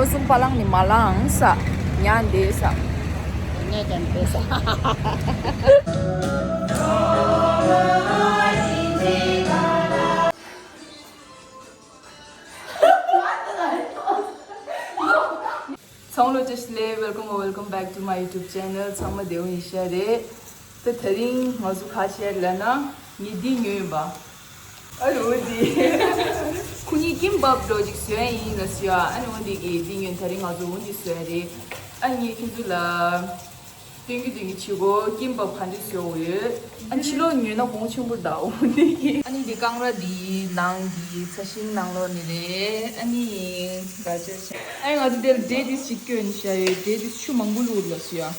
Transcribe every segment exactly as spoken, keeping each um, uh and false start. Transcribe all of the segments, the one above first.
ཁོ་གསུམ་པ་ལང་ནི་མ་ལང་ས། ཉ་འདི་ས། ཉ་ཀྱང་འདི་ས། ཚང་མ་ལོ་ཅེས་ལེ། Welcome or welcome back to my YouTube channel. ཚང་མ་བདེ་པོ་ཡིན་ཤག་རེད། ད་དེ་རིང་ང་ཚོ་ག་བྱས་ལབ་ན། ངས་འདི་ཉོས་ཡིན་པ། ཨ་རོ་འདི། ཁོ་གཉིས་ཀིམ་བབ་འགྲོ་ཅིག་བཟོས་ཡིན་ལ་ཟེར་ཡ། ཨ་ནི་འོ་འདི་གི་འདི་ཉོས། དེ་རིང་ང་ཚོ་འོ་འདི་བཟོས་རེད། ཨ་ངས་ཁྱེད་ཚོ་ལ་སྟོན་རྒྱུ་སྟོན་རྒྱུ་བྱེད་གོ། ཀིམ་བབ་ག་འདྲ་བཟོས་ཡོད། ཨ་ཕྱི་ལོགས་ཉོས་ན་གོང་ཆེན་པོ་འདྲ་འོ་འདི་གི། ཨ་ནི་འདི་རྐང་ར་འདི་ནང་འདི་ཚ་ཤིང་ནང་ལོགས་ནི་རེད། ཨ་ནི་ག་ཅེ་ཤ། ཨ་ནི་ང་ཚོ་འདིར་འབྲས་འདི་ཞིག་སྐྱོན་ཤ་ཡོད། འབྲས་འདི་ཆུ་མང་པོ་བླུགས་ལ་ཟེར་ཡ།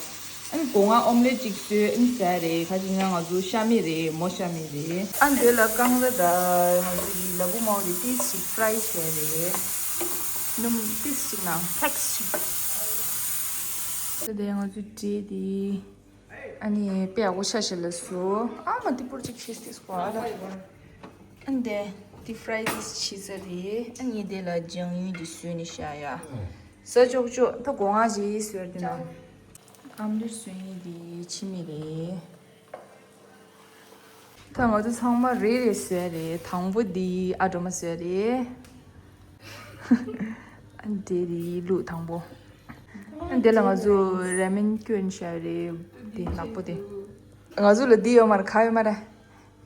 ཨ་ནི་སྒོ་ང་ཨོམ་ལེ་ཅིག་བཟོས། ཨ་ནི་ཟ་རེད། ཁ་ཅིག་ང་ང་ཚོ་ཤ་མེད་རེད། མོ་ཤ་མེད་རེད། ཨ་འདི་ལ་རྐང་ར་དང་ང་ཚོ་གི་ལ་ཕུག་མའོ་རེད། ཏིས་ཅིག་ཕྲའི་བྱས་རེད། སྣུམ་ཏིས་ཅིག་ནང་ཕེགས་ཅིག་ད་དེ་ང་ཚོ་འབྲས་དེ་ཨ་ནི་དཔེ་ཡག་པོ་ཤ་ཤ་ལ་བཟོ། ཨ་མ་ཏི་པོར་ཅིག་ཤེས་ཏིས་གོ་ཨ་ད། ཨ་འདི་ཏི་ཕྲའི་ཏིས་ཆི་ཟ་རེད། ཨ་ནི་དེ་ལ་ལྗང་ཡུན་དེ་བཟོས་ནི་ཤ་ཡ། ཟ་ཅོག་ཅོག་ད་སྒོ་ང་ཞིག་བཟོས་དེ་ན། ཨམ་ལེ་བཟོས་ཡིན་དེ་ཕྱི་མི་རེད། ད་ང་ཚོ་ཚང་མ་རེ་རེ་བཟོས་རེད། དང་པོ་འདི་ཨ་སྒྲོལ་མ་བཟོས་རེད། ཨ་འདི་རེད་ལུག་དང་པོ། ཨ་འདི་ལ་ང་ཚོ་ར་མེན་སྐྱོན་བྱས་རེད། འདི་ནག་པོ་དེ། ང་ཚོ་ལ་འདི་ཡོད་མ་རེད། ག་ཡོད་མ་རེད།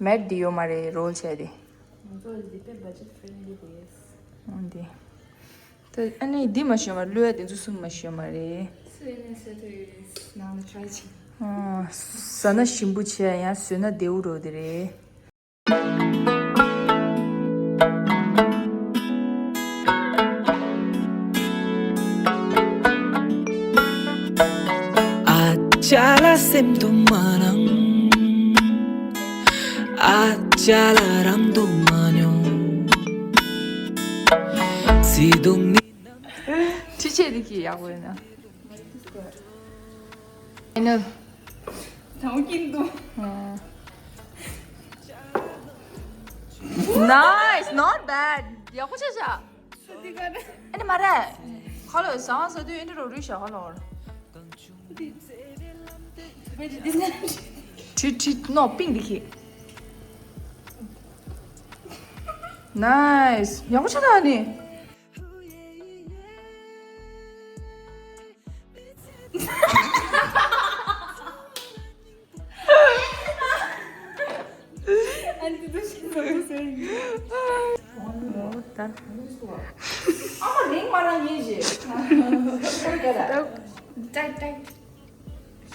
མེད་འདི་ཡོད་མ་རེད། རོལ་བྱས་དེ། ང་ཚོ་ལ་འདི་དཔེ་budget friendly་རེད། འོ་འདི། ད་ཨ་ནི་འདི་མ་ཞོན་པ་བླུགས་ཡ་དེ་ཚོ་གསུམ་མ་ཞོན་པ་རེད། སུ་ཡིན་ནས་ཟ་ཐུབ་ཡོད་ནང་ལ་try་བྱེད། ཨོ། ཟ་ན་ཞིམ་པོ་བྱས། ཡང་ཟོས་ན་བདེ་པོ་འགྲོ་དེ་རེད། ཨ་ཅག་ལ་སེམས་དུ་མ་རང་། ཨ་ཅག་ལ་རང་དུ་མ་མྱོང་། སི་དུང་ནི། ཁྲི་ཆེ་འདི་གི་ཡག་པོ་ཡིན་ན། ཨེ་ནོ། དང་པོ་ཀིན་དུ། Nice, not bad. ཡག་པོ་ཆགས་ཤག་འདི་ག་རེད། ཨ་ནི་མ་རེད། ཁ་ལོ་ཟ་ཟ་དུས་ཨེ་འདྲ་རོ་རུས་ཤག་ཁ་ལོ། ཁྲི་ཁྲི་ནོ་པིང་འདི་གི། Nice. ཡག་པོ་ཆགས་ད་ཨ་ནི། ཨ་ནི་དེ་ཚོ་ཤེས་སོང་ཟེར་ཡིན། ཨོ་ད། ཨ་མ་རིང་མ་རང་ཡིན་ཞེས། ཏག་ཏག།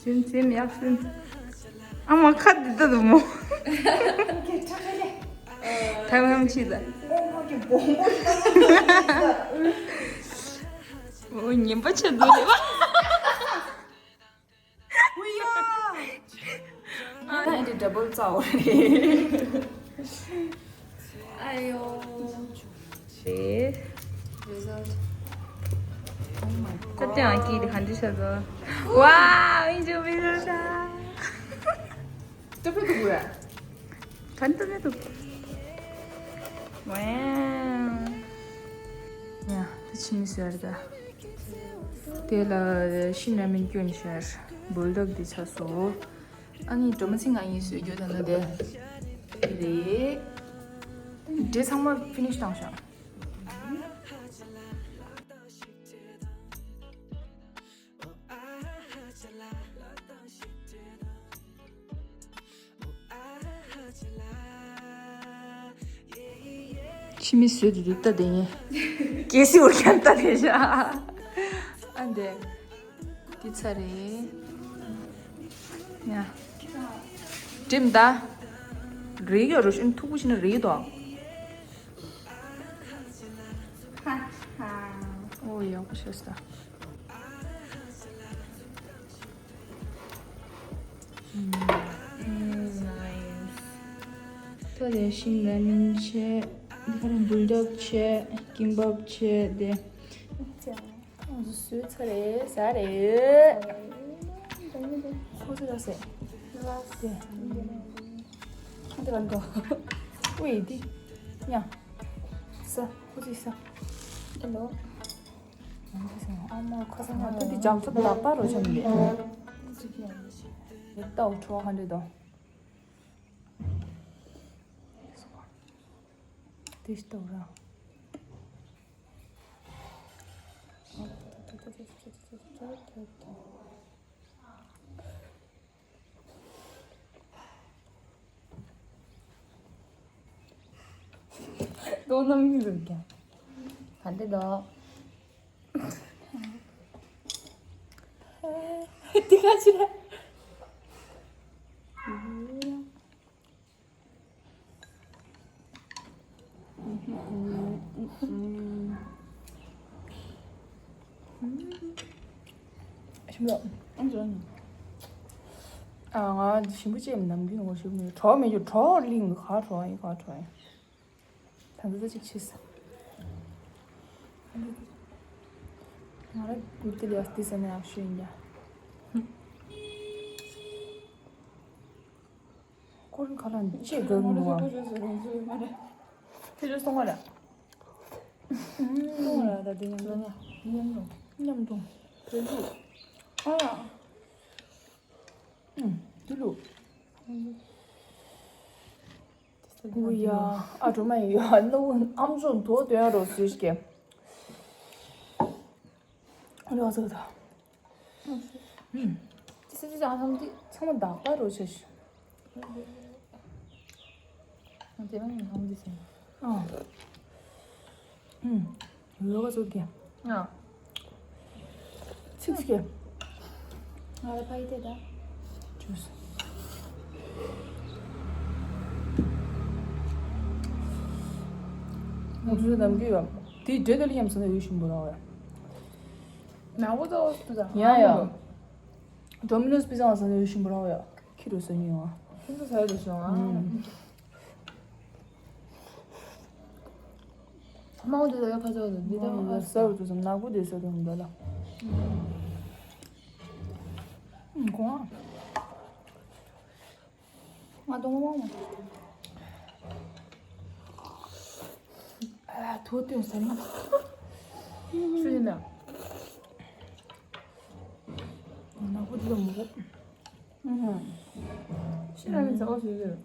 ཤུན་ཙེམ་ཡག་ཤུན། ཨ་མ་ཁ་འདི་ལྟ་འདུག་མོ། ཐང་ཐང་ཕྱིས་ལ། ཨོ་ངན་པ་ཆེ་འདུག་ལེ་བ། ཨ་ནི་འདི་ཌབ་བལ་རྩ་བ་རེད། ཨ་ཡོ། རེད། Result. Oh my god. ད་དེ་ཨང་ཀི་དེ་ག་འདྲ་ཆགས་འདུག་ཝའོ། ཨིན་ཇོ་བི་ཟོ་ཤ། ཏུ་ཕི་ཏུ་གུ་ར། ག་འདྲ་མེད་འདུག་ཝའོ། ཡ་ད་ཕྱི་མི་ཟེར་ད། དེ་ལ་ཤིན་ར་མེན་སྐྱོན་ཤར། བུལ་ཌོག་འདི་ཆགས་སོ། ཨ་ནི་སྒྲོལ་མ་ཚིག་ང་ཡིན་བཟོས་རྒྱུ་ད་ནི་དེ་རེད། འདྲེ་ཚང་མ་ཕི་ནིཤ་བཏང་ཤག་ཕྱི་མི་བཟོས་དུ་འདུག་ལྟ་དེ་ངས། གལ་སྲིད་འོར་ཁྱང་ལྟ་དེ་ཤག་ཨ་འདེ། འདི་ཚ་རེད། ཡ། འགྲིམ་ད། རིག་ཡོད་རུ་ཤིན་ཐུག་པོ་ཤིན་ན་རིག་དོ། ཧ་ཧ། ཨོ་ཡག་པོ་ཤོད་ད། ད་དེ་ཤིང་ར་མིན་བྱས། འདི་ག་རེ་བུལ་ཌོག་བྱས། ཀིམ་བབ་བྱས་དེ། ཨ་ཙི། ཨ་ཙི་སུས་ཚ་རེད་ཟ་རེད། ཁོ་ཚོ་ཡོད་སེ། ལ་སེ། ཨ་ཙི་ལ་འགྲོ། ཝེ་དི། ཉ། ས། ཁོ་ཚོ་ས། ཧེ་ལོ། ཨ་མ་ཁ་སང་ང་ད་འདི་ལྗང་ཁྲ་ཏག་ཏག་རོ་ཆམ་ལེ། འདི་ལྟ་འོ་ཁྲོ་ཧ་འདྲེ་དོ། འདི་ལྟ་འོ་ར། ཏོ་ནམ་ཡིན་ཟེར་ཀྱང་། ད་འདི་དོ། འདི་ག་ཅི་རེད། ཞིམ་ལ། ཨང་ཅོན། ཨ་ང་ཞིམ་པོ་ཅེས་ནམ་རྒྱུན་ངོ་ཤེས་མི་གྲོགས་མེད་རྒྱུ་གྲོགས་གླིང་གི་ག་གྲོགས་ཡིན་ག་གྲོགས་ཡིན། ད་འདི་ཚོ་གཅིག་ཕྱིས། ང་རང་གུར་དེ་ལས་ཨ་སྟི་ས་ནས་ཨ་ཤུ་ཡིན་ཡ། ཀོ་རིན་ཁ་ལག་འདི་ཅེས་དགའ་གི་འདུག་བ། དེ་ཚོ་སོང་བ་ར། སོང་བ་ར་ད་དེ་མཉམ་དུ་མཉམ་དུ་མཉམ་དུ་དེ་ཚོ་ཨ། ཨུམ། དེ་ལུ། ཨུ་ཡ། ཨ་གྲོ་མ་ཡི་ཡ་ནུ་ཨམ་ཅོག་མདོ་དོན་རོ་སུས་ཀྱེ། ཨ་ལོ་ཟོ་ད། ཨུམ། ཅི་སེ་ཅི་ཅང་ཐམ་ཅི། ཚང་མ་དག་པ་རོ་ཆེ་ཤི། དེ་རང་ཡང་ཐམ་ཅི་ཟིན། ཨ། ཨུམ། ཡོ་ག་ཚོད་ཀྱི། ཨ། ཚིག་ཚིག་གི། ང་ལ་ཕ་ཡི་དེ་ད། ཅུས། ང་ཚོའི་ནམ་རྒྱུན་ཡོད། དེའི་འབྲེལ་དེ་ལ་ཉམས་སུ་ན་ཡོད་བཞིན་པོ་རང་བས། ནག་པོ་ཏོ་ཏོ་ད། ཡ་ཡ། ཌོ་མི་ནོས་པི་ཛ་ང་ཟ་ན་ཡོད་བཞིན་པོ་རང་བས། ཁྱི་རུ་ཟ་ཉུང་བ། ཁྱི་རུ་ཟ་ཡོད་བཞིན་པོ། ཨུམ། མང་དེ་ལ་ཡོད་ཁ་ཚོ་འདི་ལྟ་བུ་ཨ་ཟ་བུ་དུ་ཟམ་ནག་པོ་དེ་ཟ་དུ་འདི་ལ། ཨུམ་གོང་ཨ། ང་དང་མང་མང་། ཨ་ཐོ་ཏོན་ཟ་ན། ཆུ་ཡིན་ན། ནག་པོ་དེ་ལ་མོ། ཨུམ། ཤི་ར་མི་ཟ་བ་ཟོས་ཟོས།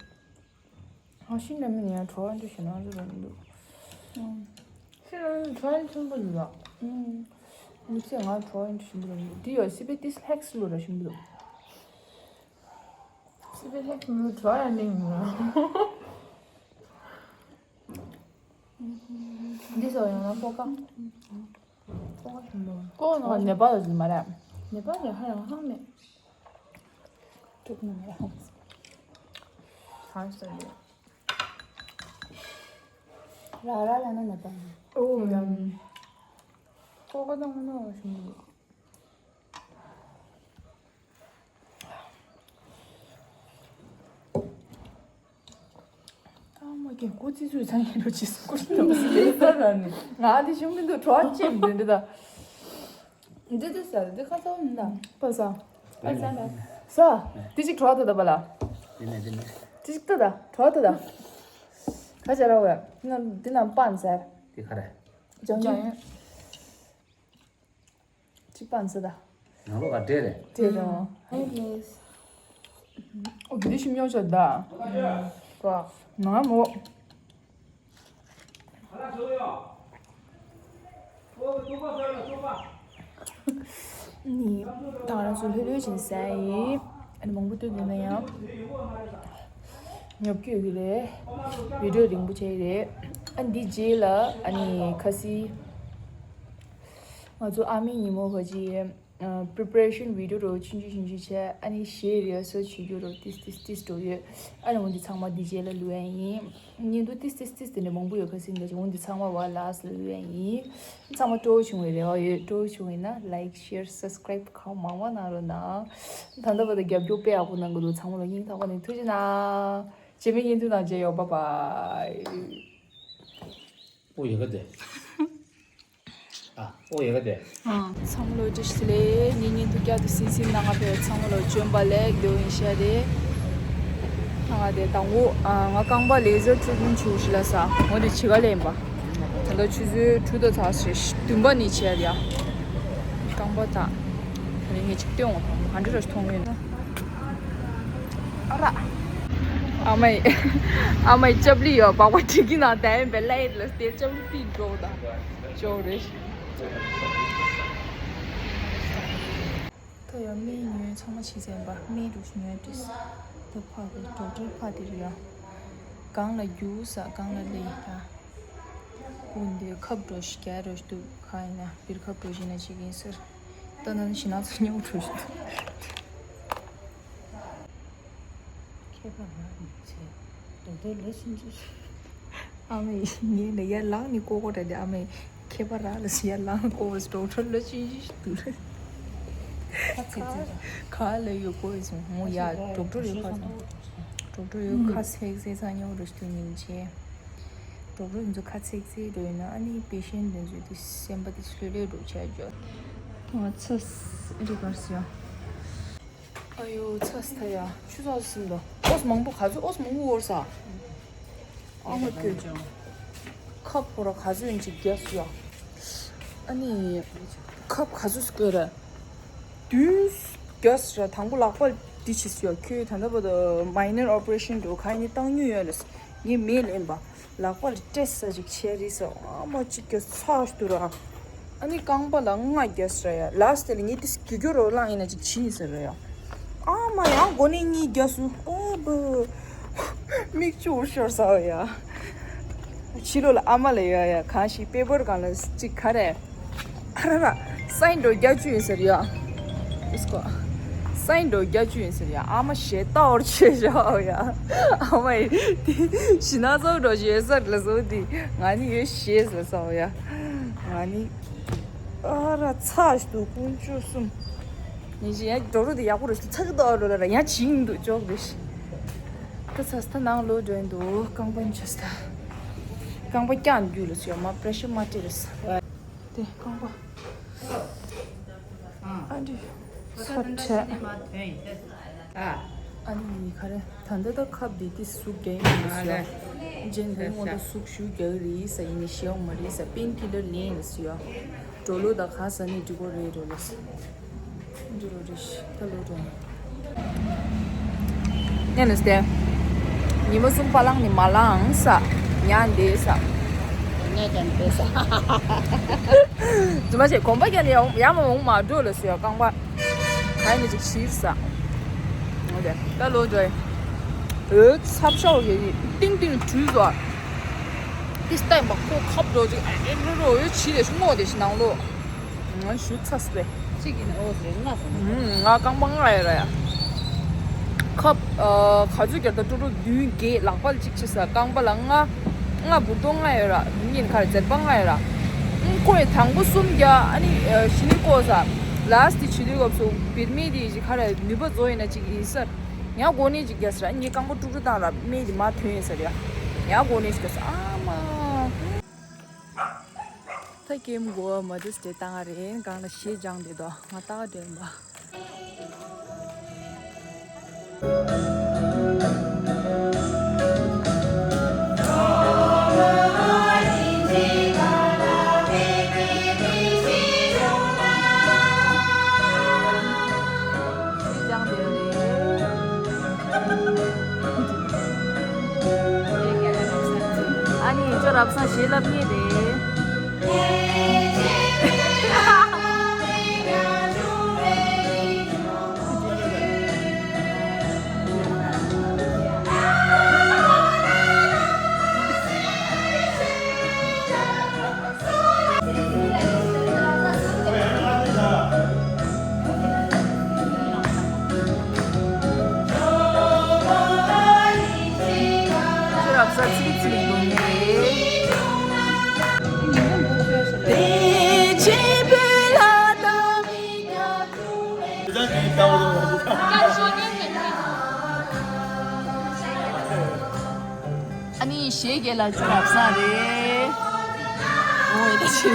ཨ་ཤི་ལ་མི་ཡང་གྲོ་བ་འདྲ་ཞིག་ན་རུ་ར་མི་འདུག་ཤི་ལ་མི་གྲོ་བ་ཆུན་པོ་ཡོད་ལ། ཨུམ། མི་ཚེ་ང་གྲོ་བ་འདྲ་ཞིག་འདུག་ར་མི་འདུག་འདི་ཡོད་སི་པེ་ཏིས་ལྷེག་སི་ལོ་ར་ཞིག་འདུག་སི་པེ་ལྷེག་སི་ལོ་གྲོ་བ་ཡང་ནིང་ཡོད་ལ། འདི་ཚོ་ཡང་ན་ཀོ་ཀ། ཀོ་ཀ་ཞིམ་པོ། ཀོ་ཀ་ནང་ནེ་པ་ལ་ཟིན་མ་རེད། ནེ་པ་ལ་ཧ་ཡང་ཧང་མེད། ཀྲུག་ནང་ར་ཧང་། གང་ཟེར་ལེ། ར་ར་ལ་ན་ནེ་པ་ལ། ཨོ་ཡང་། ཀོ་ཀ་དང་ནོ་ཞིམ་པོ། ཨ་མ་ཀྱེ་ཀོ་ཙི་ཙུའི་ཚང་ཡིན་འགྲོ་ཅི་སྐུ་ཤི་འདུག་ཟེར་ས་ར་ནི། ང་འདི་ཞུམ་མི་འདུག་གྲོགས་ཅེས་མི་འདུག་ད། འདི་འདི་ཟ་འདི་ཁ་ཚ་མི་འདུག་པ་ཟ། པ་ཟ་ལ། ཟ། འདི་ཅིག་གྲོགས་ད་ད་པ་ལ། འདི་ནས་འདི་ནས། འདི་ཅིག་ད་ད་གྲོགས་ད་ད། ག་བྱ་ར་བས། ང་འདི་ན་པན་ཟེར། འདི་ག་རེ། ལྗང་ཡོད། ཅི་པན་ཟེར་ད། ནང་ལོགས་ལ་འདྲེ་རེད། འདྲེ་རེད། ཨོ་ཡེས། ཨོ་འདི་ཤིམ་ཉོ་ཆོག་ད། ཀ་ང་མོ། ནི། ད་ང་རང་ཚོ་ལྷོད་ལྷོད་ཕྱིན་ཟ་ཡིན། ཨ་ནི་མང་པོ་ལྟོས་འདུག་ན་ཡང་། ཉོབ་ཀྱི་ཡོད་ཀྱི་རེད། བི་ཌིའོ་རིང་པོ་བྱས་རེད། ཨ་འདི་རྗེས་ལ་ཨ་ནི་ཁ་སི། ང་ཚོ་ཨ་མའི་ཉིན་མོ་བ་ཅི། preparation video རོ་ཆུང་ཆུང་ཆུང་ཆུང་བྱས་ཨ་ནི་གཞས་rehearsal བྱེད་རྒྱུ་རོ་ཏིས་ཏིས་ཏིས་འགྲོ་ཡོད། ཨ་ནི་འོ་འདི་ཚང་མ་འདི་རྗེས་ལ་ལུས་ཡ་ཡིན། ཉིན་དུ་ཏིས་ཏིས་ཏིས་དེ་འདྲ་མང་པོ་ཡོད་ཁ་སི་འདྲ་ཅིག་འོ་འདི་ཚང་མ་བ་last ལ་ལུས་ཡ་ཡིན། ཚང་མ་སྤྲོ་བོ་བྱུང་བའི་རེ་བ་ཡོད། སྤྲོ་བོ་བྱུང་བས་ན་like share subscribe གང་མང་མང་གནང་རོགས་གནང་། ད་ལྟ་བར་དུ་རྒྱབ་སྐྱོར་དཔེ་ཡག་པོ་གནང་གི་འདུག་ཚང་མ་ལ་སྙིང་ཐག་པ་ནས་ཐུགས་རྗེ་གནང་། རྗེས་མའི་བརྙན་ཐུང་ནང་མཇལ་ཡོང་། bye bye། ཨོ་ཡ་ག་དེ། ཨ་ཨོ་ཡ་ག་དེ། ཚང་མ་ལོ་བཀྲ་ཤིས་བདེ་ལེགས། ངའི་བརྙན་ཐུང་བསྐྱར་དུ་གཟིགས་གཟིགས་གནང་བ་བས་ཚང་མ་ལོ་བྱོན་པ་ལེགས་འདོད་ཡིན་ཤ་རེད། ང་དེ་དང་པོ་ང་རྐང་པ་laser treatment བྱུང་ཞིག་ལ་ས་འོ་དེ་བྱི་ག་ལེན་པ། ད་ལྟ་ཆུ་ཚོད་དྲུག་དང་ཚག་ཞེ་བདུན་པ་ནས་བྱས་ཡ། པོ་དང་། དེ་ནས་ངས་ཅིག་སྟོན་འོང་། ག་འདྲ་རེ་མཐོང་ཡོད་ན། ཨ་ར། ཨ་མའི་ཨ་མའི་ལྕགས་ལི་ཡོད། སྦག་སྦག་བྲིས་ཀྱི་ནང་དེ་བེ་ལ་ཡིད་ལ་དེ་ལྕགས་ལི་པི་འགྲོ་དང་ཅོག་རེད། ད་ཡང་སྨན་ཉོས། ཚང་མ་ཕྱི་ཚན་པ་སྨན་འགྲོ་ཞིག་ཉོས་དུས། ད་ཕ་གི་ཌོག་ཊར་ཕ་དེ་རེད་ཡ། གང་ལ་རྒྱུགས་ས་གང་ལ་ལས་ཡ། ཀུན་དེ་ཁབ་འགྲོ་ཞིག་རྒྱག་འགྲོ་ཞིག་འདུག་ག་ཡིན་ན་བིར་ཁབ་འགྲོ་བཞིན་ན་ཅིག་ཡིན་ཟེར། ད་ནང་ཞི་ན་ཚོ་སྙིང་འགྲོ་བཞིན་འདུག་ཁྱད་པར་རག་མི་ཚེ་རྡོག་རྡོག་ལོ་སུམ་ཅུ། ཨ་མའི་ངས་ལ་ཡར་ལངས་ནས་ཀོ་ཀོ་འདྲ་དེ། ཨ་མའི་ཁྱད་པར་རག་ལ་སི་ཡར་ལངས་ཀོ་བ་ཌོག་ཊར་ལོ་སུམ་ཅུ་ཞིག་འདུག་ཁ་ཚིག་ཚིག་ག་ལ་ཡོད་ཀོ་ཡིན་སོང་མོ་ཡ། ཌོག་ཊར་ཡོད་ཁ་ཚིག་ཌོག་ཊར་ཡོད་ཁ་ཚིག་ཚིག་ཚ་ཉོ་རུ་ཞིག་ཉིན་བྱས། ཌོག་ཊར་ཡིན་ཚོ་ཁ་ཚིག་ཚིག་འགྲོ་ཡིན་ན་ཨ་ནི་པེ་ཤེན་དེ་ཚོ་དེ་སེམས་པ་དེ་ལྷོད་ལྷོད་འགྲོ་བྱས་འཇོག་ང་ཚོ་རི་བར་སི་ཡོང་། ཨ་ཡོ་ཚ་སི་ཐ་ཡ་ཆུ་ཚ་སི་སིམ་དོ། ཨོས་མང་པོ་ག་ཚོད་ཨོས་མང་པོ་འོར་ས། ཨ་མ་ཀྱོ། ཁབ་ཕོ་ར་ག་ཚོད་ཡིན་ཅིག་རྒྱག་སུ་ཡ། ཨ་ནི་ཁབ་ག་ཚོད་སྐོལ་ར། དུས་རྒྱག་སུ་ར། དང་པོ་ལག་པ་འདི་བྱེད་སུ་ཡ། ཁྱོད་ད་ལྟ་བར་དུ་མའི་ནར་ཨོ་པ་རེ་ཤན་འགྲོ་ག་ཡིན་ནི་བཏང་མྱོང་ཡོད་ལ། ངས་མེད་ལེན་པ། ལག་པ་ལ་སྤྲད་ས་ཅིག་བྱས་རེད་ཟེར། ཨ་མ་གཅིག་རྒྱག་ཚར་ཞུ་ར། ཨ་ནི་རྐང་པ་ལ་ལྔ་རྒྱག་ཟེར་ཡ། ལཱ་སི་ཊི་ལ་ངས་དེ་རྒྱུ་རྒྱུ་རོ་ལངས་ཡིན་ན་ཅིག་བྱིན་ཟེར་ར་ཡ། ཨ་མ་ཡང་མགོ་ནས་གཉིས་རྒྱག་སུ། ཨོ་བུ། མིག་ཆུ་ཤོར་ས་ཡ། ཕྱི་ལོགས་ལ་ཨ་མ་ལ་ཡ་ཡ་གང་ཞིག་པེ་པར་སྒང་ལ་ཅིག་ག་རེ། ཨ་ར་ར། སའིན་འགྲོ་རྒྱག་བཅུག་ཡིན་ཟེར་ཡ། ཨིས་ཀོ། སའིན་འགྲོ་རྒྱག་བཅུག་ཡིན་ཟེར་ཡ། ཨ་མ་ཞེ་ལྟ་བོར་བྱས་བཞག་ཡ། ཨ་མ་ཡི་དེ་ཞི་ན་ཚོགས་འགྲོ་ཞེས་ཟེར་ལ་སོ་དེ་ང་ནི་ཡོད་ཞེས་ལ་སོ་ཡ། ང་ནི་ཨ་ར་ཚ་ཞིག་འདུག་དཀོན་མཆོག་གསུམ། ཉིན་ཞིག་ཡང་འགྲོ་རུ་དེ་ཡག་པོ་རེད་ཚ་གི་ཏོ་རོ་ལ་ར་ཡང་བྱིང་འདུག་ཅོག་རེ་ཞིག་ད་ཚ་སི་ཐ་ནང་ལོ་འགྲོ་ཡིན་འདུག་རྐང་པ་ཉི་ཆ་སི་ཐ། རྐང་པ་བཀྱག་འདུག་ལ་སོ་ཡ། མ་པྲེ་ཤར་མ་སྤྲད་རེད་ས། དེ་རྐང་པ། ཨ་འདྲི། ས་ཁྲལ། ཨ་ནི་ག་རེ། ད་ལྟ་ད་ཁབ་འདི་དེ་ཟུག་རྒྱག་ཡིན་ཟེར། རྗེས་འདི་སྔོན་ལ་ཟུག་ཞུ་རྒྱག་རེད་ཟེར་ཡིན་ནི་ཤེས་ཡོང་མ་རེད་ཟེར། པེན་ཁི་ལར་ལེན་ཟེར། གྲོ་ལོ་ད་ག་ཟ་ནི་འགྲིག་གོ་རེད་རོ་ལོ་ཟེར། འདི་རོ་རེ་ཤི་ད་ལོ་རོ། ནས་ལས་ཏེ། ཉི་མ་གསུམ་པ་ལངས་ནི་མ་ལངས་ས། ཉ་འདི་ས། ངས་ཀྱང་འདི་ས། རྫུན་མ་བྱས་གོམ་པ་རྒྱག་ནི་ཡང་ཡང་མ་འོང་མ་འགྲོ་ལ་སུ་ཡ་རྐང་པ། ག་ནི་ཅིག་ཕྱིར་ས། འོ་དེ་ད་ལོ་འགྲོ་ཡི། འོད་ཚབ་ཤོག་གི་ཏིང་ཏིང་དྲུད་བཟོ། ཏི་སྟ་ཡིན་པ་ཁོ་ཁབ་འགྲོ་ཅིག་ཨེ་རོ་རོ་འོད་ཕྱིར་རེ་སྔོ་དེ་ཞིག་ནང་ལོ། ང་ཞུ་ཚ་སི་པས། གཅིག་ཡིན་ཨོ་ཟེར་ལྔ་ཟེར་ན། ང་རྐང་པ་ལྔ་ཡོད་ར་ཡ། ཁབ་ཨ་ག་ཚོད་རྒྱབ་ད་ཀྲུ་ཀྲུ་བདུན་བརྒྱད་ལག་པ་ལ་གཅིག་ཕྱེ་ས། རྐང་པ་ལ་ལྔ། ལྔ་འབུར་དོ་ལྔ་ཡོད་ར། མིན་ཁ་རེ་ཛེར་པ་ལྔ་ཡོད་ར། ཁོས་དང་པོ་གསུམ་རྒྱག་ཨ་ནི་ཨ་གཞི་ནས་བཀོག་ས། ལཱ་སི་ཊི་བྱེད་དུས་སྐབས་སུ་བིར་མི་དེ་ཞིག་ཁ་རེ་ནུས་པ་རྫོགས་ཡིན་ན་གཅིག་ཡིན་ས། ཡང་གོ་ནས་ཅིག་རྒྱག་ས་ར། ངས་རྐང་པ་ཀྲུག་ཀྲུག་བཏང་ར་སྨན་དེ་མར་ཐོན་ཡོད་ས་རེད་ཡ། ཡང་གོ་ནས་ཅིག་རྒྱག་ས་ཨ་མ། ད་ཀེམ་གོ་བ་མ་དུས་དེ་བཏང་ང་རེད་གང་ལ་ཞེས་སྦྱངས་དེ་དོ་ང་ཏག་དྲན་པ། ཨ་ནི་ཁྱོད་རབ་སང་ཞེས་ལབ་ངེས་རེད། ཨ་ནི་གཞས་སྐད་ལ་ཅུ་རབ་སང་རེད། འོ་ཡ་ད་ཅི།